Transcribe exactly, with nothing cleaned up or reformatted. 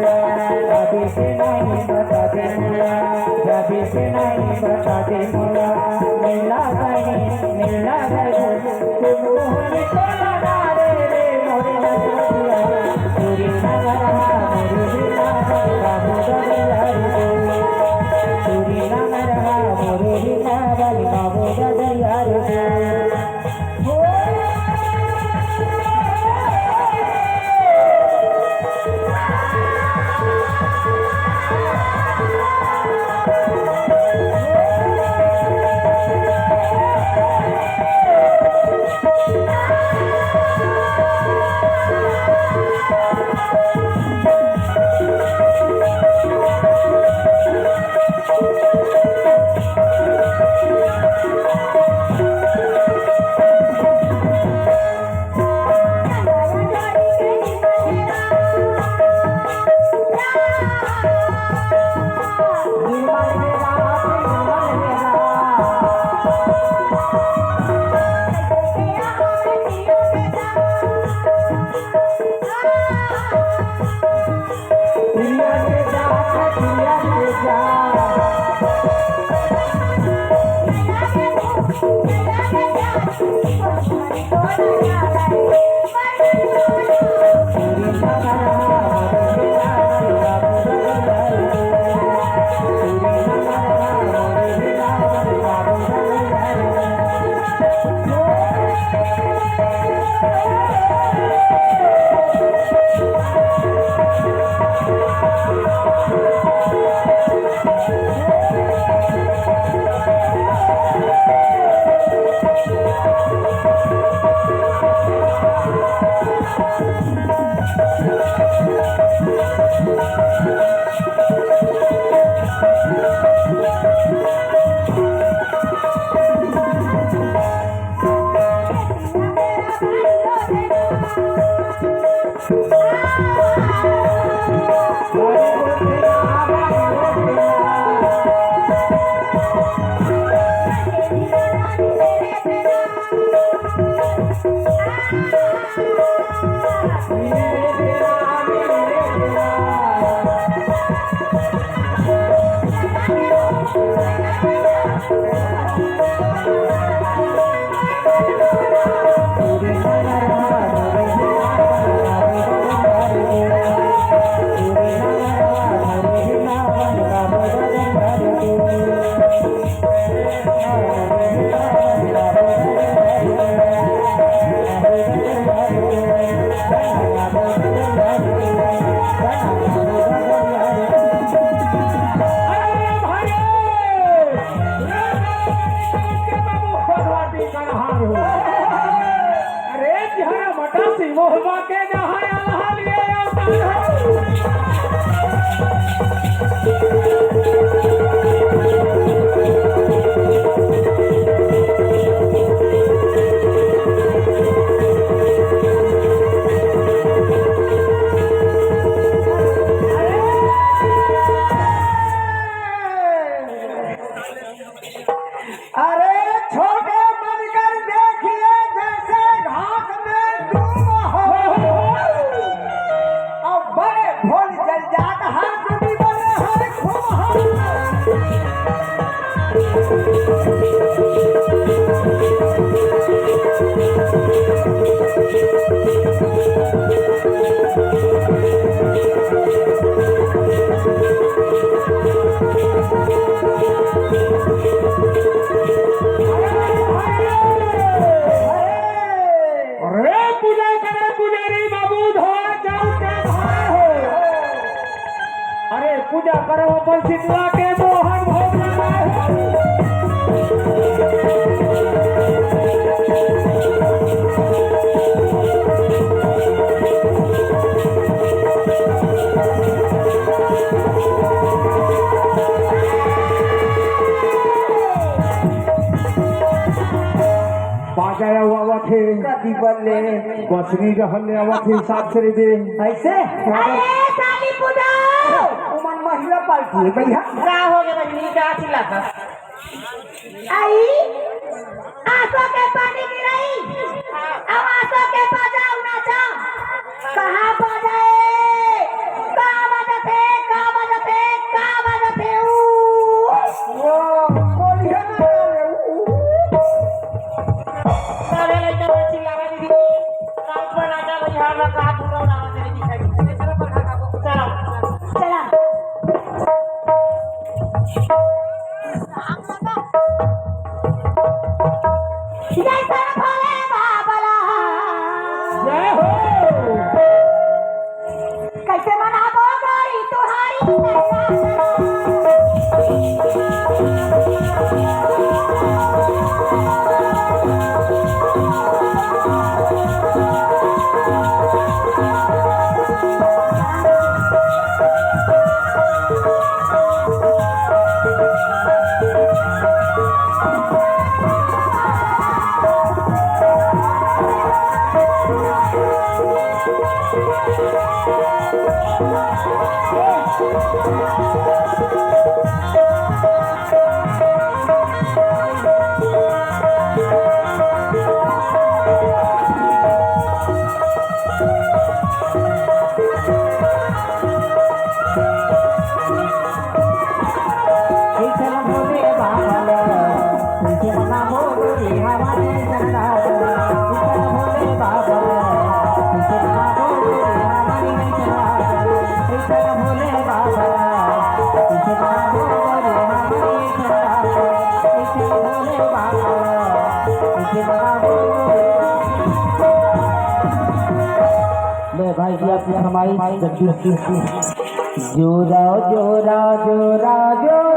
अभी से नहीं बता दे मोला, अभी से नहीं बता दे मोला, मिला गई, मिला गई। तू मोहन को लगा दे रे मोरे नगरिया, चूरी नगरहा मोरे बिना बाबू दरिया रे। चूरी नगरहा मोरे बिना बाबू दरिया रे। अरे, जहाँ मटा सिंह मोहबा के जहाँ अल्लाह लिए अवतार हो। अरे छोटे बनकर देखिए, जैसे घास में डूब हो, और बड़े भोल जल जात हाथ भी बने हैं खूब हो। अरे पूजा करे पुजारी बाबू, धोआ चाउर के भार हो। अरे पूजा करो अपन शीतला के, मोहन भोग लगाए हो। बाजा आवत हे। कति बल्ले? बसरी रहल ले आवत हे, हिसाब से रे दे। ऐसे? अरे, काली पूजा! उमन महिला पालती है भैया। का हो गया बहिनी, का चिल्लात हस? आई, आंसू के पानी गिराई, अब आंसू के बजाओ नाचा। कहाँ बजाए? का बजा जय श्री भोले बाबा ला। जय हो। कैसे मनाबो गौरी तुहारी नैया। ले भाई जी, आपकी फरमाइश जगदीश सिंह। जोरा, जोरा, जोरा, जोरा।